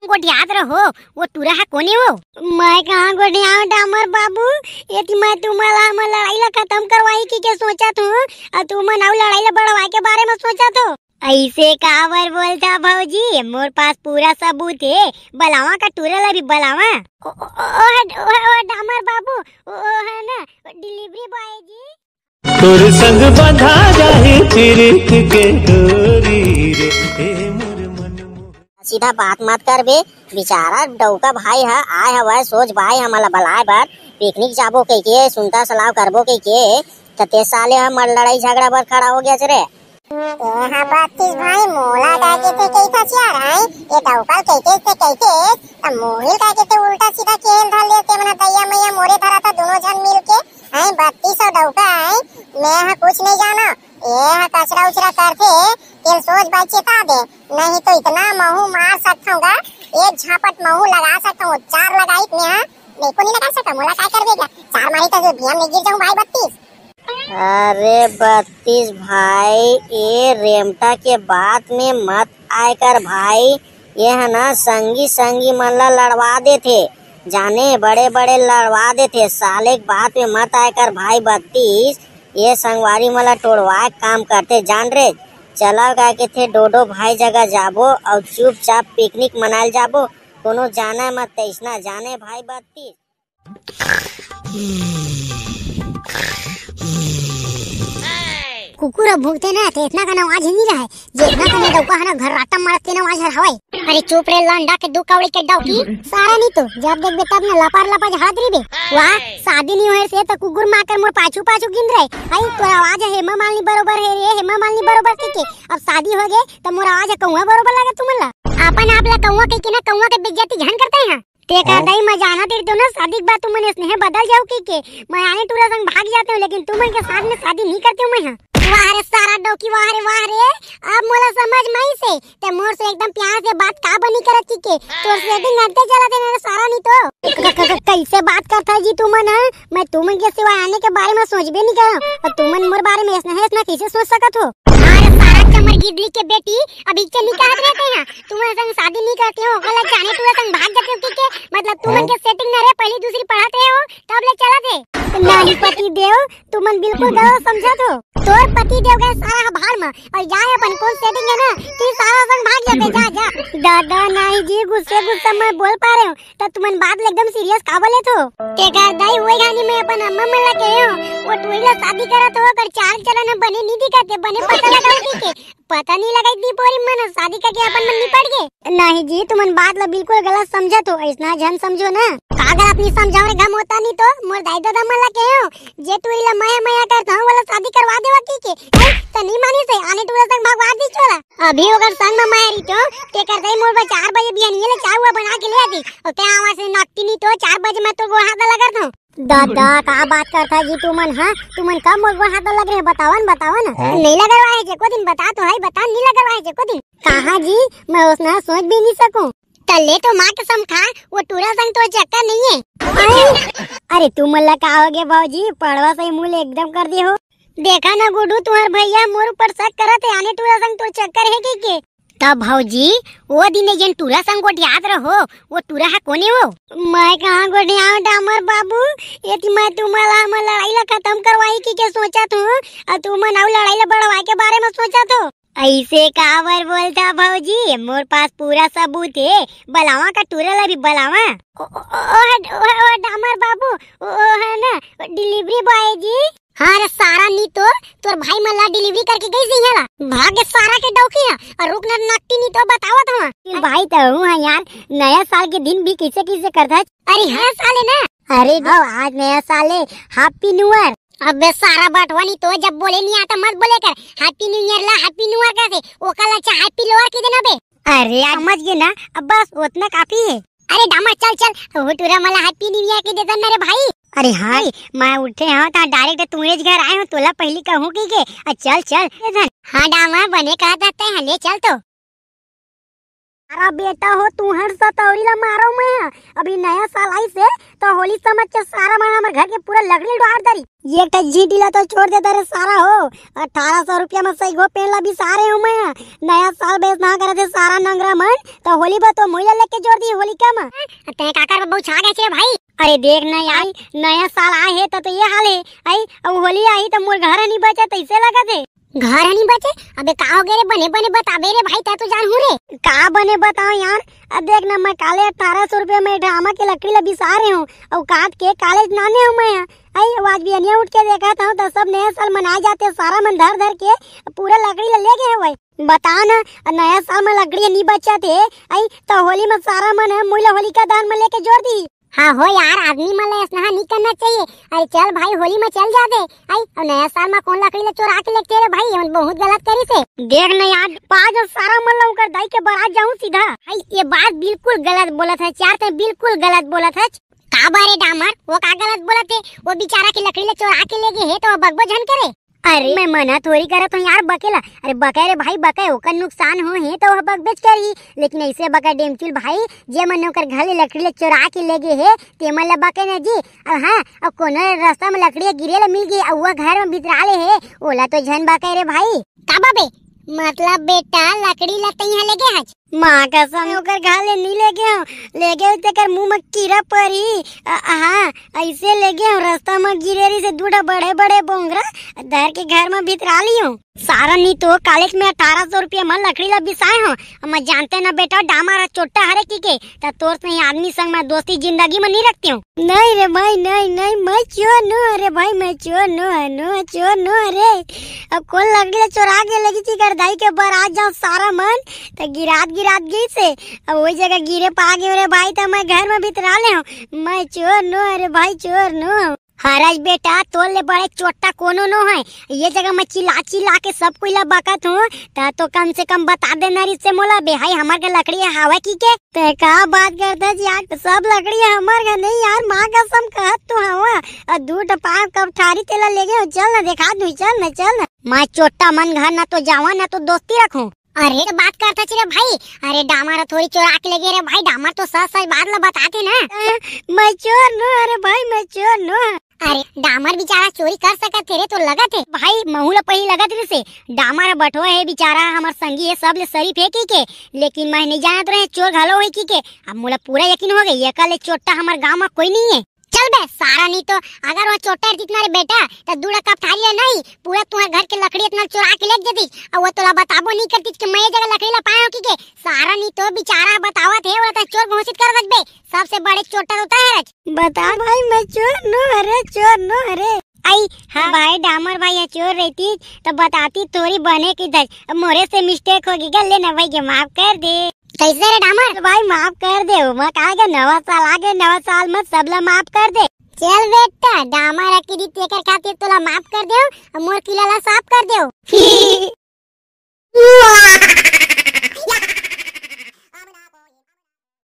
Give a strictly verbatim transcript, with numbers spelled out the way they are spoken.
गोठियात रहो, वो टूरा ह कोने वो? मैं कहाँ गोठियाव डामर बाबू, एती मैं तुमन ला हमर लड़ाई ला खतम करवाई कहिके सोचत हूँ, अउ तुमन अउ लड़ाई ला बढ़वाए के बारे में सोचत हो। ऐसे काबर बोलथा भौजी, मोर पास पूरा सबूत हे, बलावा का टूरा ला भी बलावा। ओ, ओ, ओ, ओ, ओ, डामर बाबू, ओ, ओ, है ना, डिलीवरी बॉय जी। तोर संग बंधा जाही पीरित के डोरी रे, ए मोर मन मोहन। सीधा बात मत करबे, बेचारा डौका भाई ह आय हवय, सोच भाई हमला बलाय बर, पिकनिक जाबो कहिके, सुनता सलाव करबो कहिके, त ते साले ह मर लड़ाई झगड़ा बर खड़ा हो गया रे। ए हा बत्तीस भाई, मोला का कहिथे कहिथस यार, हैं? ये डौका कहिथे ते कहिथे, त मोहिल का कहिथे उल्टा सीधा केहेल धर ले, ते मन ह दैया मैया मोरे धरा था, दोनों झन मिल के, हैं? बत्तीस अउ डौका, हैं? मैं ह कुछ नहीं जाना, ये ह कचरा उचरा करथे, तेल सोच भाई चेता दे, नहीं तो इतना महू मार सकथव गा, एक झापट महू लगा सकथव, चार लगाई मैं ह, नहीं को नहीं लगा सकता, मोला काय कर देगा, चार मारी तो जो बिया में गिर जाऊं भाई बत्तीस। अरे बत्तीस भाई, ए रेमटा के बात में मत आय कर भाई। ये ह ना संगी संगी मन ला लड़वा देथे, जाने बड़े बड़े लड़वा देथे। साले के बात में मत आय कर भाई बत्तीस, ये संगवारी मन ला टोड़वाए के काम करथे जान रे। चला का कहिथे डोडो भाई जगह जाबो अउ चुपचाप पिकनिक मनाए ल जाबो, कोनो जाने मत तैसना जाने भाई बत्तीस। कुकुर ह भूंकथे ना, ते इतना कन आवाज ही नहीं रहे, जे इतना कन डौका है ना, घर्राटा मारत तेन आवाज हर हवय। अरे चुप रे लंडा के दू कौड़ी के डौकी, सारा नहीं तो, जब देखबे तब ना लपार लपार झाड़त रहिबे। वाह, शादी नहीं होए से त कुकुर माकर मोर पाछू पाछू गिंद रहे। आई तोर आवाज है हेमा मालिनी बरोबर है रे, हेमा मालिनी बरोबर कहिके, अब शादी हो गए त मोर आवाज है कौआ बरोबर लगे तुमन ला। अपन आप ला कौआ कहिके ना कौआ के बेइज्जती झन करते हैं। तेकर हाँ? दई मैं जानत रहितेंव ना, शादी के बाद तुमन स्नेह बदल जाओ कहिके, मैं आने टूरा संग भाग जातेंव, लेकिन तुमन के साथ में शादी नहीं करतेंव मैं ह। वाह रे सारा डौकी, वाह रे, वाह रे, अब मोला समझ में आइस हे, ते मोर से एकदम प्यार से बात काबर नहीं करत कहिके, तोर सेटिंग अंते चलत हे ना रे सारा नहीं तो। क-, क-, क-, कैसे बात करता है जी तुमन ह? मैं तुमन के सिवाय आने के बारे में सोचबे नहीं करंव, अउ तुमन मोर बारे में ऐसना है, ऐसना कैसे सोच सकत हो? अरे सारा चमर गिदली के बेटी, अब इच्छा नहीं कहत रहते हैं, तुमन संग शादी नहीं करते हो, ओकर ला जाने टूरा संग भाग जाते हो, ठीक है? मतलब तुमन के सेटिंग न रहे, पहली दूसरी पढ़त रहे हो, तब ले चला थे। नहीं पति देव, तुमन बिल्कुल गलत समझत हो। तोर पति देव गए सारा ह भाड़ में, अउ जाए अपन कौन सेटिंग है ना, तू सारा संग भाग जाते, जा, जा। दादा नहीं जी, गुस्से गुस्से में बोल पा रहे हो, त तुमन बात ल एकदम सीरियस काबर लेथो? तेकर दाई, ओई घानी में अपन अम्मा मन ला कहे हो, वो टूरी ला शादी करत हो, ओकर चाल चलन ह बने नी दिखत हे, बने पता लगाओ कहिके। पता नी लगाई दी पोरी मन, शादी करके अपन मन निपट गे। नहीं जी, तुमन बात ला बिल्कुल गलत समझत हो, ऐसना झन समझो ना। का गलत नहीं समझाओ रे, गम होता नहीं तो मोर दाई दादा मन ला कहे हो, जे टूरी ला मया मया करत हो, वाला शादी करवा देवा कहिके। हैं? त नहीं मानिस हे, आने टूरा संग भगवा दी चोला। अभी ओकर संग में मैं रहितेंव, तेकर दाई मोर बर चार बजे बिहनिया ले चाय हुआ बना के ले आती। अउ ते आवा से नकटी नहीं तो चार बजे मैं तो गोड़ हाथ लगा दूं। दादा, का बात करता जी तुमन, हाँ? तुमन कब मोर गोड़ हाथ लग रहे, बतावन, बतावन। हाँ? नहीं लगरवा है जे को दिन, बता तो है, बता, नहीं लगरवा है जे को दिन। कहाँ जी, मैं ओसना सोच भी नहीं सकूं। तल्ले तो माँ कसम खा, वो टूरा संग तो चक्कर नहीं है। अरे, अरे तुमन ला का हो गया भौजी, पड़वा से मुंह ले एकदम कर दिए हो। देखा ना गुड्डू, तुम्हार भैया मोर ऊपर शक करत हे, आने टूरा संग तोर चक्कर हे कहिके। तब भौजी, वो दिन जेन टूरा संग गोठियात रहो, वो टूरा ह कोने वो? मैं कहाँ गोठियाव डामर बाबू, एती मैं तुमन ला हमर लड़ाई ला खत्म करवाई कहिके सोचत हूँ, अउ तुमन अउ लड़ाई ला बढ़वाए के बारे में सोचत हो। ऐसे काबर बोलथा भौजी, मोर पास पूरा सबूत हे, बलावा का टूरा ला भी बलावा। ओ, ओ, ओ, ओ, ओ, ओ, डामर बाबू, ओ, ओ, है ना, डिलीवरी बॉय जी। हाँ रे सारा, नी तो तोर भाई मन ला डिलीवरी करके गई सी ला। भाग सारा के डौकी है, और रुक ना नकटी, नी तो बतावत हूँ। भाई तो हूँ है यार, नया साल के दिन भी किसे किसे करता है। अरे हाँ साले ना। अरे भाव, आज नया साल है, हैप्पी न्यू ईयर। अबे सारा बटवा, नी तो जब बोले नहीं आता मत बोले कर, हैप्पी न्यू ईयर ला हैप्पी न्यू ईयर कैसे, ओका ला अच्छा हैप्पी लोअर के देना बे। अरे यार समझ गए ना, अब बस उतना काफी है। अरे डामर चल चल, वो टूरा मला हैप्पी न्यू ईयर के देता ना रे भाई। अरे हाँ, मैं उठे हाँ ता डायरेक्ट तुम्हें घर आए हूँ, तोला पहली कहूँ की के, आ, चल चल। हाँ डामर बने कहा था तय, हाँ ले चल तो। अरे बेटा हो, तुंहर सतौरी ला मारो मैं। अभी नया साल आइस हे, त होली समझ के सारा मन हमर घर के पूरा लकड़ी डोहार डरी। एक ठा झींटी ला तो छोड़ देता रे सारा हो। अठारह सौ रुपया म सही गो पेड़ ला बिसारे हूँ मैं। नया साल बेस ना करे थे सारा नंगरा मन, त होली बा तो मुई ला लेके जोर दी होलिका म। तैं काकर बहू छा गए छे भाई? अरे देख ना यार, नया साल आए हे त, तो ये हाल हे। आई, अब होली आही त मोर घर नहीं बचे, तैसे लगत हे। घर नहीं बचे? अबे का हो गए रे, बने बने बताबे रे भाई, तैं तो जान हूँ रे। का बने बताओ यार, अब देख ना, मैं काले अठारह सौ रुपया में ड्रामा के लकड़ी ला बिसारे हूँ, अउ काट के कालेज नाने हूँ मैं। आई, अब आज बिहनिया उठ के देखा था, त सब नया साल मनाए जाते, सारा मन धर धर के पूरा लकड़ी ला ले गए हवय। बता ना, नया साल में लकड़ी नहीं बचा थे, आई, त होली में सारा मन है मुई ला होलिका दहन में लेके जोर दी। हाँ हो यार, आदमी मन ला असनहा नहीं करना चाहिए। अरे चल भाई, होली में चल जाते। आई, और नया साल में कौन लकड़ी ला चोरा के लेते रे भाई, ये मन बहुत गलत करिस हे। देख ना यार, पाँच सारा मन ला ओकर दाई के बारात जाऊं सीधा। आई, ये बात बिल्कुल गलत बोलत हे यार, तैं बिल्कुल गलत बोलत हे। का बारे डामर, वो का गलत बोलत हे? वो बेचारा के लकड़ी ला चोरा के ले गए हे, त वो बकबो झन करे। अरे मैं मना थोड़ी करत हूँ यार बके ला। अरे बके रे भाई बके, ओकर नुकसान हो हे त वो बकबेच करही, लेकिन ऐसे बके डेमचुल भाई, जे मन ओकर घर ले लकड़ी ले चोरा के ले गे हे, ते मन ला बके न जी। अब हाँ, अब कोनो रास्ता में लकड़ी गिरे ले मिल गे, अब वो घर में बितरा ले हे, ओला तो झन बके रे भाई। का बे? मतलब बेटा लकड़ी ला तैं ले गे हच? माँ कसम, ओकर घर ले नहीं ले गए हूँ, ले गए हूँ तेकर मुंह में कीड़ा पड़ी। अ, हाँ, ऐसे ले गए हूँ, रास्ता में गिरे रही से दू ठा बड़े बड़े बोंगरा धर के घर में भितरा ली हूँ। सारा नहीं तो कालेज में अठारह सौ रुपया में लकड़ी ला बिसाए हूँ। अब मैं जानते ना बेटा, डामर चोट्टा हरे की के, त तोर से आदमी संग मैं दोस्ती जिंदगी में नहीं रखती हूँ। नहीं रे भाई, नहीं, नहीं, मैं चोर नो, अरे भाई, मैं चोर नो, नो, चोर नो, अरे। अब कौन लकड़ी ला चोरा के लगी थी कर दाई के बारात जाओ सारा मन, त गिरात गिरात गई से, अब वही जगह गिरे पा गए रे भाई, त मैं घर में बितरा ले हूँ। मैं चोर नो, अरे भाई, चोर नो। हरज बेटा, तोर ले बड़े चोट्टा कोनो नो है। ये जगह मैं चिल्ला चिल्ला के सब कोई ला बकत हूँ, त तो कम से कम बता देना रिस से मोला बे, हाई हमर के लकड़ी हावे की के। ते का बात करता जी, आज सब लकड़ी हमर के नहीं यार, माँ कसम कहत तो हवा। और दू ठो पाँव कब ठारी तेला ले गए, चल ना देखा दू, चल ना, चल ना। मैं चोट्टा मन घर ना तो जावा ना तो दोस्ती रखूं। अरे तो बात करता छी रे भाई, अरे डामर थोड़ी चोरा के ले गए रे भाई, डामर तो सच सच बात ला बताते ना। अ, मैं चोर नो, अरे भाई मैं चोर नो। अरे डामर बेचारा चोरी कर सकत थे रे, तो लगत हे। भाई महू ला पही लगत रहिसे, डामर बठवा हे बेचारा, हमर संगी हे, सब ले शरीफ हे की के, लेकिन मैं नहीं जानत रहे चोर घलो हे की के। अब मोला पूरा यकीन हो गई, एकर ले चोट्टा हमर गांव में कोई नहीं है। चल बे सारा, नहीं तो अगर वो चोट्टा रहती तुम्हारे बेटा, तो दूड़ा कप थाली ले नहीं, पूरा तुम्हारे घर के लकड़ी इतना चुरा के ले देती, और वो तोला बताबो नहीं करती कि मैं ये जगह लकड़ी ला पाया हूँ की के। सारा नहीं तो बेचारा बतावत हे, वो तो चोर घोषित कर दे बे, सबसे बड़े चोट्टा तो तय है। बता भाई, मैं चोर नो, अरे चोर नो, अरे। आई, हाँ भाई, डामर भाई ये चोर रहती तो बताती तोरी बने की दस, मोरे से मिस्टेक होगी, गल लेना भाई के माफ कर दे। कैसे रे डामर? तो भाई माफ कर दे, मैं कहा के नवा साल आ गए, नवा साल में सबला माफ कर दे। चल बेटा, डामर अकेली तेकर खातिर तोला माफ कर दे, और मोर किला ला साफ कर दे।